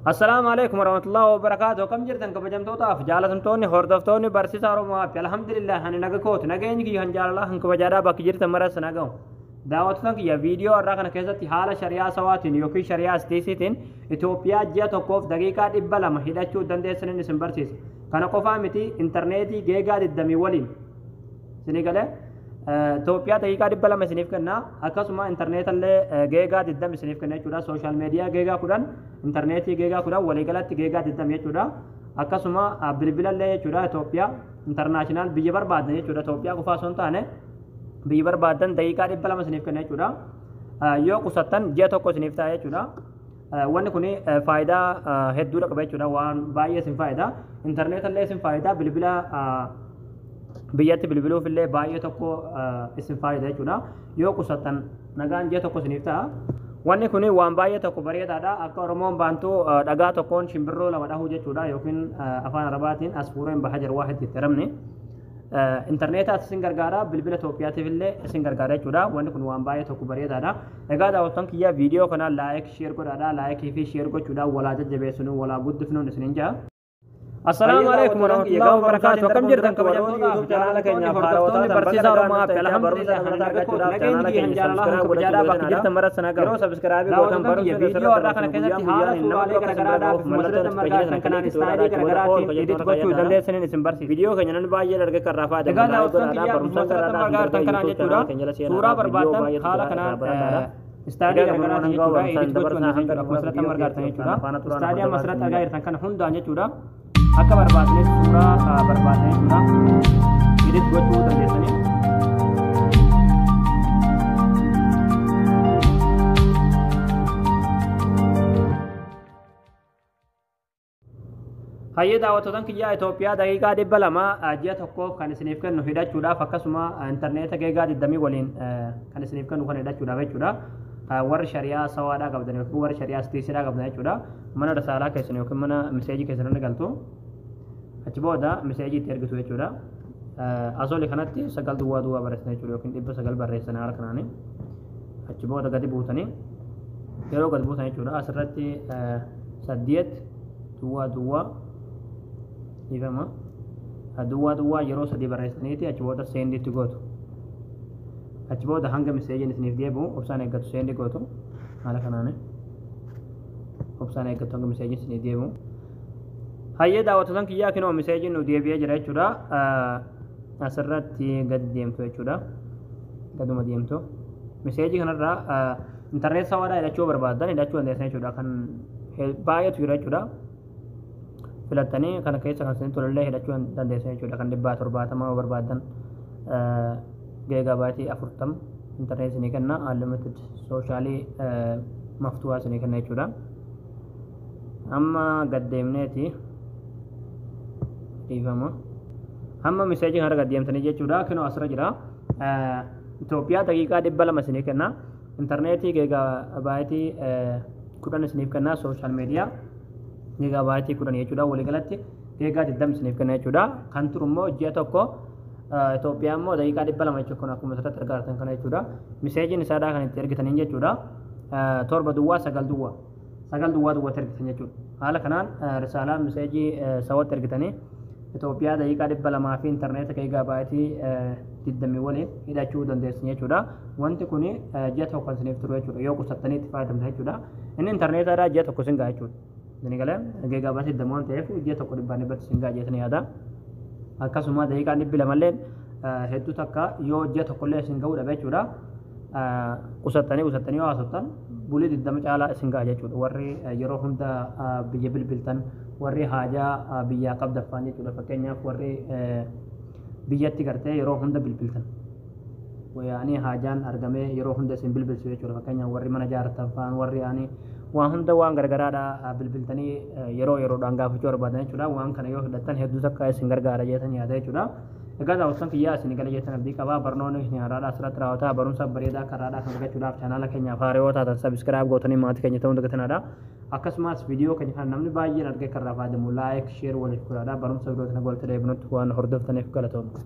Assalaamu alaikum warahmatullahi wabarakaatuh. Kam jirtan kabajamtootaaf jaalatamtoonni hordoftoonni barsiisaa Oromoo Aappii. Alhamdulillah ani naga kooti. Nageenyi kiyya kan jaalalaa kan kabajaadhaa bakki jirtan maras nagahu. Daawwattoota kiyya viidiyoo har'aa kana keessatti haala shari'aa sawaatiin yookiin shari'aa istiisiitiin Itoophiyaa ji'a tokkoof daqiiqaa 200 hidhachuu dandeessaniin isin barsiisa. Kana qofaa miti, intarneetii geegaa 20 waliin. Isinii galee, Itoophiyaa daqiiqaa 200 isiniif kenna, akkasuma intarneeta illee geegaa 20 isiniif kenna jechuudha. Social media geegaa 10, intarneetii geegaa 10, waliigalatti geegaa 20 jechuudha. Akkasuma bilbila illee jechuudha, Itoophiyaa international biyya barbaadan jechuudha. Itoophiyaa qofaa osoo hin taane biyya barbaadan daqiiqaa 200 isiniif kenna jechuudha. Yoo qusattan ji'a tokko isiniif ta'a jechuudha. Wanni kun faayidaa hedduudha qaba jechuudha. Waan baay'ee isin faayida. Intarneeta illee isin faayida. Bilbila biyyatti bilbiluuf illee baay'ee tokko isin faayida jechuudha. Yoo qusattan nagaan ji'a tokko isiniif ta'a. Wanni kun waan baay'ee tokko bareedaadha. Akka Oromoon baantu dhagaa tokkoon shimbirroo lama dhahuu jechuudha. Yookiin afaan Arabaatiin عصفورين بحجر واحد itti ramne. Intarneetaas isin gargaara, bilbila Itoophiyaatiif illee isin gargaara jechuudha. Wanni kun waan baay'ee tokko bareedaadha. Egaa daawwattoon kiyya, viidiyoo kana like, share godhaadha. Likeii fi share gochuudhaan walaa jajjabeessinu, walaa guddifnuun isiniin ja'a. Assalaamu alaikum warahmatullahi wabarakatuh. Akkam jirtan kabajamtoota chaanaala keenyaaf hordoftoonni barsiisaa Oromoo Aappii? Alhamdulillah ani naga kooti. Nageenyi kiyya jaalalaa kan kabajaadhaa bakki jirtan maras nagahu. Yeroo subscribe gootan Daawwattoota kiyya, viidiyoo har'aa kana keessatti haala suuraalee garagaraadhaa bifuma asirratti margaa jirtan kanaan istaayilii garagaraatiin edit gochuu dandeessaniin isin barsiisa. Viidiyoo keenya namni baay'een arge kan irraa fayyadamu. Egaa daawwattoota kiyya, bifuma asirratti margaa jirtan kanaan jechuudha. Suuraa barbaadan haala kanaan istaayilii garagaraatiin jechuudha edit gochuu dandeessan jechuudha. Akkuma asirratti margaa jirtan jechuudha. Istaayilii amma asirratti argaa jirtan kana hundaan jechuudha. Akka barbaadnes suuraa barbaadan jechuudha edit gochuu dandeessanii. Hayyee daawwattootan kiyyaa, Itoophiyaa daqiiqaa 200 ji'a tokkoof kan isiniif kennu hidhachuudhaaf, akkasuma intarneeta geegaa 20 waliin kan isiniif kennu kan hidhachuudhaaf jechuudha. Warri shari'aa sawaadhaa qabdan yookiin warri shari'aa istiisiidhaa qabdan jechuudha. Mana risaalaa keessan yookiin mana miseejii keessan ni galtu. Achi booda miseejii itti ergitu jechuudha. Asoli kanatti 9 duwwaa duwwaa barreessan jechuudha, yookiin 900 barreessan haala kanaani. Achi booda gadi buutanii, yeroo gadi buutan jechuudha, asirratti 8 duwwaa duwwaa, dhiifama, duwwaa duwwaa yeroo sadii barreessaniiti achi booda senditti gootu. Achi booda hanga miseejiin isiniif deebi'u obsaan eeggatu, send gootu haala kanaani. Obsaan eeggatu hanga miseejiin isiniif deebi'u. Hayyee daawwattootan kiyyaa, kinoo miseejiin nu deebi'ee jira jechuudha. Asirratti gadi deemtu jechuudha. Gaduma deemtu. Miseejii kanarraa intarneet sawaadhaa hidhachuu barbaadan hidhachuu dandeessan jechuudha. Kan baay'eetu jira jechuudha. Filattanii kana keessa kan isinitti tolullee hidhachuu dandeessan jechuudha. Kan 170 yoo barbaadan gigabyte 40 intarneet isinii kenna. Unlimited socialii maftuwaa isinii kenna jechuudha. Amma gad deemneeti, dhiifama. Amma miseejii kanarra gad deemtanii jechuudha. Kinoo asirra jira. Itoophiyaa daqiiqaa 200 isinii kenna. Intarneetii gigabyte 10 isiniif kenna. Social media gigabyte 10 jechuudha. Waliigalatti gigaa 20 isiniif kenna jechuudha. Kan turu immoo ji'a tokko. Itoophiyaa immoo daqiiqaa 200 jechuudha. Kun akkuma asirratti argaa jirtan kana jechuudha. Miseejiin isaadhaa kan itti ergitaniin jechuudha. 7 duwwaa 9 duwwaa 9 duwwaa duwwaatti ergitan jechuudha. Haala kanaan risaalaa miseejii sawatti ergitanii Itoophiyaa daqiiqaa 200 fi intarneeta gigabyte 20 waliin hidhachuu dandeessan jechuudha. Wanti kun ji'a tokko kan isiniif turu jechuudha. Yoo qusattanii itti fayyadamtan jechuudha. Inni intarneetaadhaa ji'a tokko isin ga'a jechuudha. Isin galee, gigabyte 20 waan ta'eef ji'a tokko dhibbaan dhibbatti isin ga'a jeetanii yaada. Akkasuma daqiiqaan 200llee hedduu takka yoo ji'a tokkollee isin ga'uu dhabe jechuudha. Qusattanii qusattanii yoo haasoftan bulii 20 caalaa isin ga'a jechuudha. Warri yeroo hunda biyya bilbiltan, warri haajaa biyyaa qabdan faan jechuudha. Fakkeenyaaf warri biyyatti gartee yeroo hunda bilbiltan. Yaani haajaan argamee yeroo hunda isin bilbilsu jechuudha. Fakkeenyaaf warri mana ijaarratan faan, warri yaani waan hunda waan gargaraadha bilbiltanii yeroo yeroodhaan gaafachuu barbaadan jechuudha. Waan kana yoo hidhattan hedduu takka isin gargaara jeetan yaada jechuudha. Egaa daawwattoon kiyyaa, isin gala jeetan abdii qabaa. Barnoonni isin haaraadha asirratti raawwataa. Barumsa bareedaa karaadhaa kan argachuudhaaf chaanaala keenyaaf haaraa yoo taatan subscribe gootanii maatii keenya ta'uu dagatanaadha. Akkasumas viidiyoo keenya kana namni baay'een argee kan irraa fayyadamu like, share waliif godhaadha. Barumsa biroo kana walitti deebinutti waan hordoftaniif galatooma.